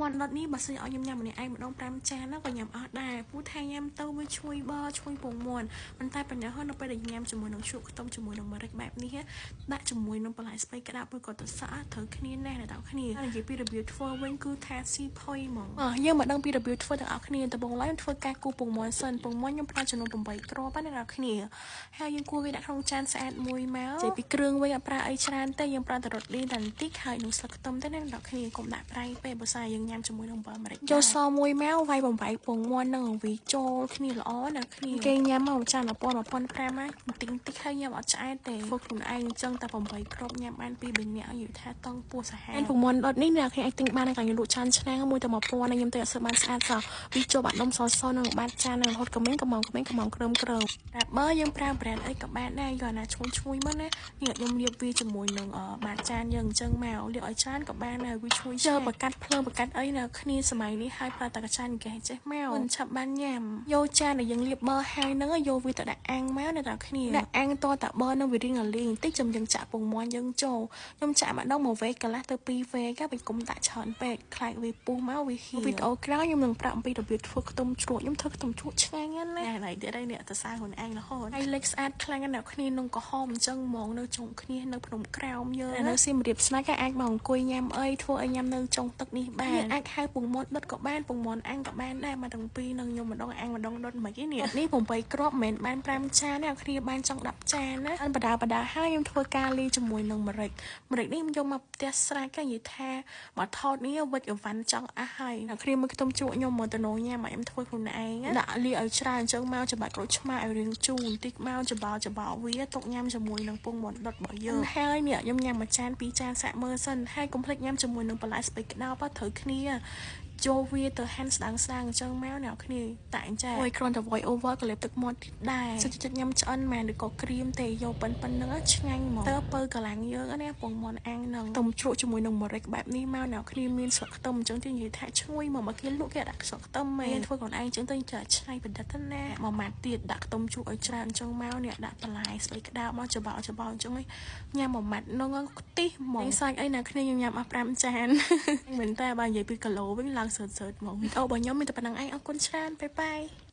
មាន់ដុតនេះបើសិនឲ្យខ្ញុំញ៉ាំម្នាក់ឯងម្ដង5ចានណាក៏ញ៉ាំអស់ដែរព្រោះថាញ៉ាំទៅវាឈ្ងុយបឈ្ងុយពងមាន់ប៉ុន្តែបញ្ហានៅពេលដែលញ៉ាំជាមួយនឹងជ្រក់ខ្ទឹមជាមួយនឹងម្រេចបែបនេះដាក់ជាមួយនឹងបន្លែស្ពៃក្តាប់ឬក៏ទឹកសក់ត្រូវគ្នាណាស់អ្នកទាំងគ្នានិយាយពីរបៀបធ្វើវិញគឺថាស៊ីផុយហ្មងយើងមកដឹងពីរបៀបធ្វើទាំងអស់គ្នាដំបូងឡើយខ្ញុំធ្វើការគូពងមាន់សិនពងមាន់ខ្ញុំប្រើចំនួន8គ្រាប់ណាអ្នកទាំងគ្នាហើយយើងគូវាដាក់ក្នុងចានស្អាតមួយមកនិយាយពីគ្រឿងវិញអត់ប្រើអីច្រើនទេយើងប្រើតែរ៉ូឌីតែបន្តិចហើយនឹងស្លឹកខ្ទឹមទេណាអ្នកទាំងគ្នាកុំដាក់ប្រៃពេកបើស្អីយើងញ៉ាំជាមួយនឹងអំបិលម្រេចយកសមួយមកវាយបំបែកពងមាន់នឹងវាចូលគ្នាល្អណាគ្នាគេញ៉ាំមកចាន1000 1500ហើយបន្តិចបន្តិចហើយញ៉ាំអត់ឆ្អែតទេធ្វើខ្លួនឯងអញ្ចឹងតែ8គ្រាប់ញ៉ាំបាន2 3នាក់និយាយថាតង់ពោះសាហាវពងមាន់ដុតនេះអ្នកគ្នាអាចទិញបាននៅកន្លែងលក់ចានឆ្នាំងមួយតែ1000ខ្ញុំទៅអត់សូវបានស្អាតសោះវាចូលបាត់ដុំសសនឹងបាត់ចាននឹងរហូតក៏មានកំងកំងកំងគ្រើមគ្រើមតែបើយើងប្រើ brand អីក៏បានដែរយកអាណាឈ្ងុយឈ្ងុយមកណានេះខ្ញុំលាបវាជាមួយនឹងបាតចានយើងអញ្ចឹងមកលាបឲ្យច្រើនក៏បានដែរវាឈ្ងុយជើបកាត់ភ្លើងបកាត់អីនៅគ្នាសម័យនេះហើយប្រើតែកចានគេចេះមកមិនឆាប់បានញ៉ាំយកចានដែលយើងលាបប័រហើយហ្នឹងយកវាទៅដាក់អាំងមកនៅដល់គ្នាដាក់អាំងតតាប័រនឹងវារៀងរលាយបន្តិចចាំយើងចាក់ពងមាន់យើងចូលខ្ញុំចាក់ម្ដងមួយវែកកន្លះទៅ2វែកបើគុំដាក់ច្រើនពេកខ្លាចវាពុះមកវាហៀវីដេអូក្រោយខ្ញុំនឹងប្រាប់អំពីរបៀបធ្វើខ្ទឹមជ្រក់ខ្ញុំធ្វើខ្ទឹមជ្រក់ឆ្ងាញ់ណាស់ណាទៀតហើយអ្នកទៅសារខ្លួនឯងរហូតហើយលេខស្អាតខ្លាំងណាស់អ្នកគ្នានឹងក្រហមអញ្ចឹងហ្មងនៅចុងគ្នានៅភ្នំក្រោមយើងនៅសៀមរាបស្នាច់ក៏អាចមកអង្គុយញ៉ាំអីធ្វើអីញ៉ាំនៅចុងទឹកនេះបានអាចហៅពងមាន់ដុតក៏បានពងមាន់អាំងក៏បានដែរមកទាំងពីរនឹងខ្ញុំម្ដងអាំងម្ដងដុតមិនគេនេះនេះ8គ្រាប់មិនមែនបាន5ចានទេអ្នកគ្នាបានចង់10ចានណាអនបដាបដាហើយខ្ញុំធ្វើការលាយជាមួយនឹងម្រេចម្រេចនេះខ្ញុំយកមកផ្ទះស្រែកគេនិយាយថាមកថតនេះវិចអវ៉ាន់ចង់អស់ហើយអ្នកគ្នាមើលខ្ទឹមជ្រក់ខ្ញុំមកតំណងញ៉ាំមកខ្ញុំធ្វើខ្លួនឯងដាក់លាយឲ្យច្រើនអញ្ចឹងមកច្បាច់ក្រូចឆ្មាឲ្យរៀងជូរបន្តិចមកច្បល់ច្បល់វាទុកញ៉ាំជាមួយនឹងពងមាន់ដុតរបស់យើងហើយនេះខ្ញុំញ៉ាំមួយចានពីរចានសាក់មើលសិនហើយកុំភ្លេចញ៉ាំជាមួយនឹងបន្លែស្ពៃក្តោបត្រូវគ្នាចូលវាទៅហាន់ស្ដាងស្ដាងអញ្ចឹងមកអ្នកគ្នាតែអញ្ចឹងអូយគ្រាន់តែ voice over ក៏លេបទឹកមាត់ទៀតដែរសិតចិត្តញ៉ាំឆ្អិនមែនឬក៏ក្រៀមទេយកប៉ុណ្ប៉ុណ្្នឹងឆ្ងាញ់ហ្មងតើពៅកលាំងយើងណាពងមាន់អាំងនឹងទុំជ្រក់ជាមួយនឹងម្រេចបែបនេះមកអ្នកគ្នាមានស្លឹកខ្ទឹមអញ្ចឹងទៀតនិយាយថាឈ្ងុយមកមកគេលក់គេដាក់ស្លឹកខ្ទឹមមែនធ្វើខ្លួនឯងអញ្ចឹងទៅចាឆ្នៃប្រឌិតណាមួយម៉ាត់ទៀតដាក់ខ្ទឹមជ្រក់ឲ្យច្រើនអញ្ចឹងមកអ្នកដាក់បន្លែស្ពៃក្តោបមកច្បល់ច្បល់អញ្ចឹងញ៉ាំមួយម៉ាត់នឹងខ្ទិះហ្មងសាច់អីអ្នកគ្នាខ្ញុំញ៉ាំអស់5ចានមែនតើបើនិយាយពីគីឡូវិញឡើងសើចសើចហ្មងវីដេអូរបស់ខ្ញុំមានតែប៉ុណ្្នឹងឯងអរគុណច្រើនបាយបាយ។